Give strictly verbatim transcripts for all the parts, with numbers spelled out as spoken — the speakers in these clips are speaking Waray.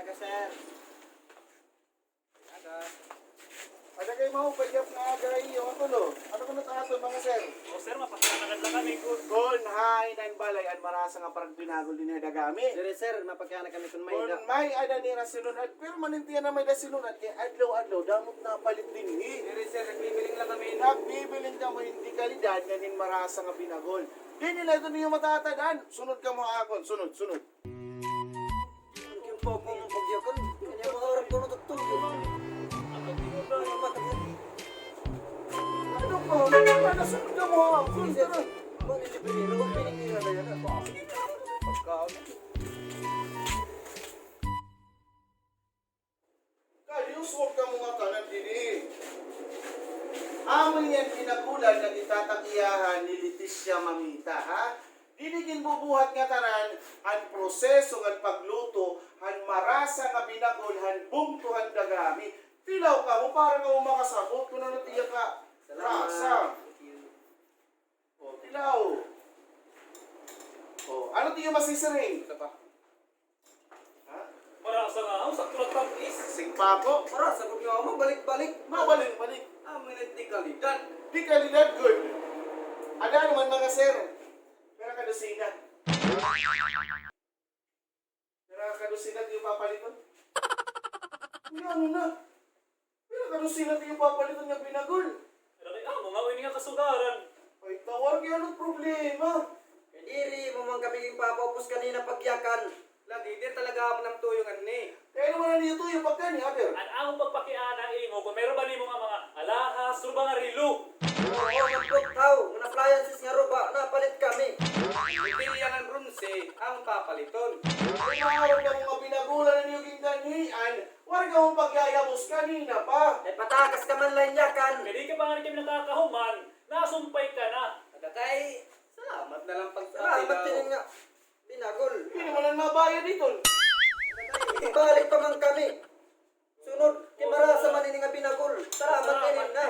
Aga, sir. Aga. Ada kay maupay gihap nga aga ha iyo, mga tulo. Ano kuno it aton, mga sir? O, sir, mapakiana la kami kun, kun hain an balay an marasa nga paragbinagol dinhi ha Dagami. Diri, sir, mapakiana kami kun may-ada. Kun may-ada nira sinun-ad, permanente yana may-ada sinun-ad kay adlaw-adlaw damo it napalit dinhi. Diri, sir, nagbibiling la kami. Nagbibiling kamo hin dekalidad ngan hin marasa nga binagol. Dinhi la ito niyo matatad-an. Sunod kamo ha akon, sunod, sunod. Ano ba? Ano, nasunod ka mo, ha? Sige, sir. Bali, libre. Huwag pinipira na yan, ha? Pagkaon. Kay Diyos, huwag kamo ngatanan dinhi. Amo ini an binagolan nga gitatak-iyahan ni Leticia Mamita, ha? Didi ginbubuhat ngatanan an proseso ngan pagluto han marasa nga binagol han bungto han Dagami. Tilaw kamo para kamo makasabot kun ano it iya karasa. Salamat. Thank you. O, tilaw. O, ano it iyo masisiring? Isa pa. Ha? Marasa nga, o, sakto la it tam-is. Sigpako. Marasa gud nga, mabalik-balik. Mabalik-balik. Amo ini it dekalidad. Dekalidad gud. Ada naman, mga sir. Pira ka dosina? Pira ka dosina it iyo papaliton? Uy, ano na? Pira ka dosina it iyo papaliton nga binagol? Pero kay amo nga, ini nga kasugaran. Ay, tawar kay ano problema? Kay diri mo man kami ginpapaupos kanina pagyakan. Lagi, diri talaga amo an tuyo nganhi. Kay ano man an iyo tuyo pagkanhi, aber? An amon pagpakiana ha imo, kun meron ba nimo nga mga alahas, ruba nga relo? Oo, mga puthaw, mga appliances nga ruba, napalit kami. Botelya ngan bronse, amon papaliton. Ay, maaram kamo nga binagolan an iyo ginkanhian, waray kamo pagyayabos kanina pa. Ay, patakas ka man la hin yakan. Kay di ka pa ngani kami nakakahuman, nasumpay ka na. Ada kay, salamat na la pag-, salamat, tilaw. Ini nga binagol. Diri man an mabayad iton. Ibalik pa man kami. Sunod, kay marasa man ini nga binagol. Salamat, salamat ini na.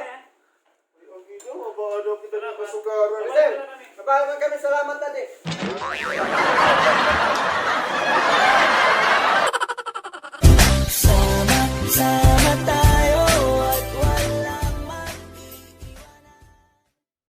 Ay, ang ina, mabaya daw kita nga kasugaran. Sir, mabaya man kami, salamat, adi.